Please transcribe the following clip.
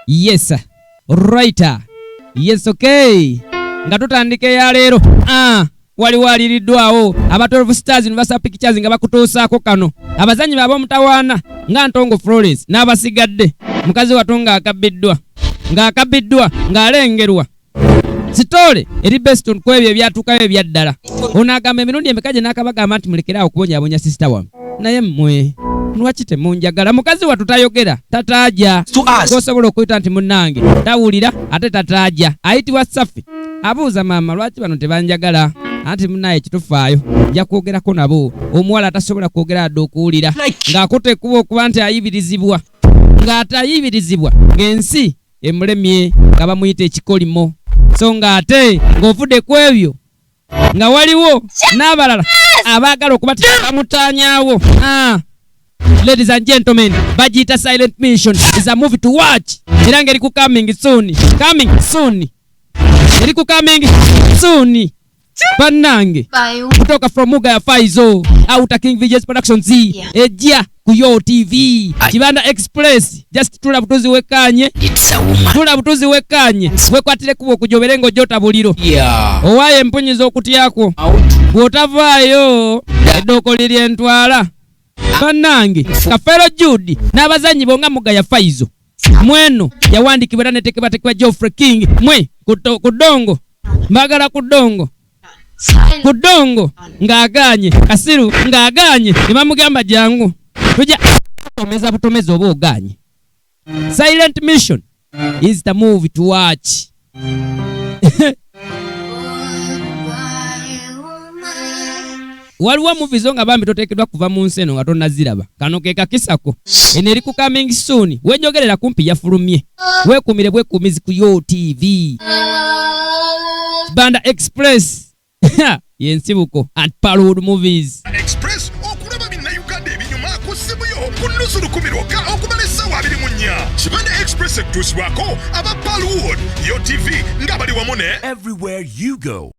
Yes, right, yes, okay. Nga tutandika eyaleero, ah, waliwo aliriddwawo aba 12 Stars Universal Pictures nga bakutuusaako kano, abazanyi baaba omutawaana nga Ntongo Florence n'abasigadde. Mukazi watu ng'akabbiddwa, ng'akabbiddwa, ng'alengerwa story eri based on ku ebyo ebyatuukayo ebyaddala. Ono agamba emirundi emeka gye n'akabagamba nti mulekeraawo okubonyaabonya sister wammwe, naye mmwe lwaki temunjagala? Mukazi wattu tayogera, tataaja. To us. Gosobola okuyita nti munnange tawulira ate tataaja, ayitibwa Safi. Abuuza maama, lwaki bano tebanjagala? Anti munnaye kitufaayo, nja kwogerako nabo. Omuwala atasobola kwogera adde okuwulira, ng'akuta ekkuba okuba nti ayibirizibwa, ng'atayibirizibwa, ng'ensi emulemye, nga bamuyita ekikolimo. So ng'ate ng'ovudde ku ebyo, nga waliwo n'abalala abaagala okuba ti bamutaanyaawo. Ah. Ladies and gentlemen, bagiyita Silent Mission, is a movie to watch, era ng'eri ku coming soon, coming soon, eri ku coming soon, bannange. Bye. Kutoka from Muga ya Faizo Outer King VJS Productions, ejja ku Yo TV. Kibanda Express, just tula butuzi wekanye. It's a woman. Tula butuzi wekanye, wekwatire kuba okujobere ng'ojota buliro. Owaayo empunyiza okutyako. Out. Bw'otavaayo eddooko liri entwala. Bannange, Kafeero Jude n'abazanyi bo nga Muga ya Faizo mweno yawandiikibwa era netekebwatekebwa Geoffrey King. Mwe ku ddongo, mbagala ku ddongo, ku ddongo ng'agaanye, kasiru ng'agaanye, ne bamugamba jangu tujja kutomeza butomezi oba ogaanye. Silent Mission is the movie to watch. Waliwo movie zo nga bambi toteekeddwa kuva mu nsi eno nga tonnaziraba. Kano ke kakisako. Eno eri ku coming soon, wenjogerera kumpi yafulumye. Weekuumire bwekuumizi ku Yo TV, Banda Express yensibuko and Palwood Movies. Express okulaba Binnayuganda ebinyuma ku ssimu yo ku nusu 1000 lwokka okumala essaawa 24. Kibanda Express ekutuusibwako aba Palwood, Yo TV nga bali wamu ne Everywhere you go.